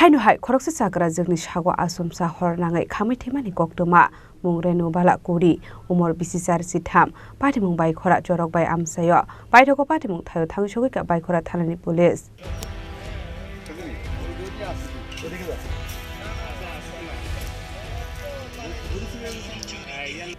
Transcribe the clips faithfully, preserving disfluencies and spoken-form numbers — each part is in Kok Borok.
Aino hai khoroksa chakrajwkni sago asomsa hor nangwi khamwi thwimani koktwma. Mung Renu Bala kuri, umor bisi char chitham, patimung bai khora chorok bai amsaio, paithogo patimung thaio thangsogwi ka bai khora thanani police.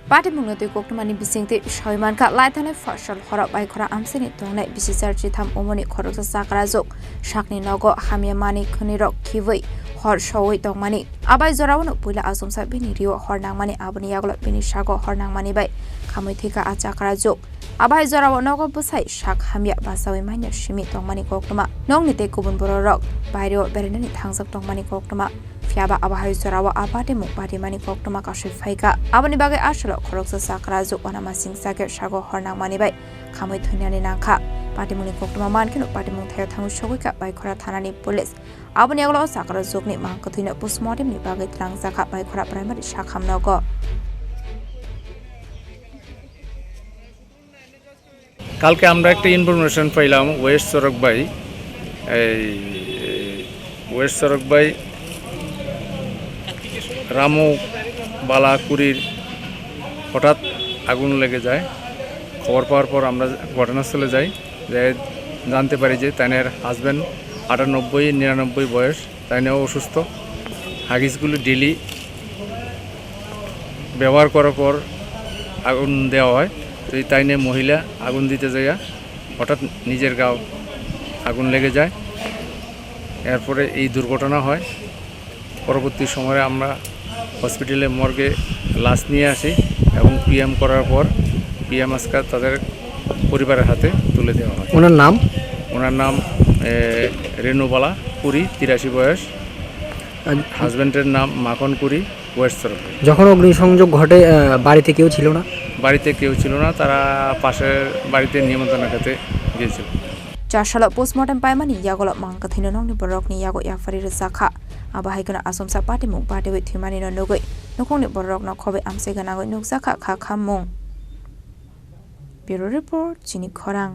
Patimungno twi koktwmani bisingtwi sawi mankha, laithanai fasal horo bai khora amsini tongnai bisi char chitham umorni khoroksa chakrajwk sakni nogo hamya mani khwnirok khiwi hor sowi tongmani. Abai jorao no puila asomsa bini rio hor nangmani, aboni yagulo bini sago hor nangmani bai khamwi thwikha a chakrajwk. Abai jorao nogo bwsai sak hamya bachawi manya simi tongmani koktwma. Nokni tei kubun bororok baireo berainani thangjak tongmani koktwma. Phiyaba abo hai jorao a patimung patimani koktwma kasui phaikha. Aboni bagwi asalo khoroksa chakrajwk uanama singsa khe sago hor nangmani bai khamwi thwinani nangkha. Patimungni koktwma mankheno patimung thaio thangwi sogwikha Baikhora thanani police. Aboni yagulo o chakrajwkni mang kwthwino postmortemni bagwi twlangjakha Baikhora primary sakham nogo. কালকে আমরা একটা ইনফরমেশন পাইলাম ওয়েস্ট চরকবাই, এই ওয়েস্ট চরকবাই রামু বালাকুড়ির হঠাৎ আগুন লেগে যায়। খবর পাওয়ার পর আমরা ঘটনাস্থলে যাই, যাই জানতে পারি যে তাইনের হাজব্যান্ড আটানব্বই নিরানব্বই বয়স, তাইনেও অসুস্থ। হাগিসগুলি ডেলি ব্যবহার করার পর আগুন দেওয়া হয়। তো এই তাইনে মহিলা আগুন দিতে যাইয়া হঠাৎ নিজের গাও আগুন লেগে যায়। এরপরে এই দুর্ঘটনা হয়। পরবর্তী সময়ে আমরা হসপিটালে মর্গে লাশ নিয়ে আসি এবং পিএম করার পর পিএম আজকে তাদের পরিবারের হাতে তুলে দেওয়া হয়। ওনার নাম? ওনার নাম, এ, রেণুবালা পুরী, তিরাশি বয়স। আর হাজব্যান্ডের নাম মাখন পুরী, ওয়েস্ট চরকবাই। যখন অগ্নিসংযোগ ঘটে, আহ, বাড়িতে কেউ ছিল না? বাড়িতে কেউ ছিল না, তারা পাশের বাড়িতে নিমন্ত্রণ খেতে গিয়েছিল। Chasalo postmortem paimani yagulo mang kwthwino nokni borokni yago yapharwi rwjakha. Abo hai kheno asomsa patimung patiwi thwimanino nugwi nukhungni bororokno khobwi amchai gwnangwi nukjakha kha khammung. Bureau Report, Chini Khorang.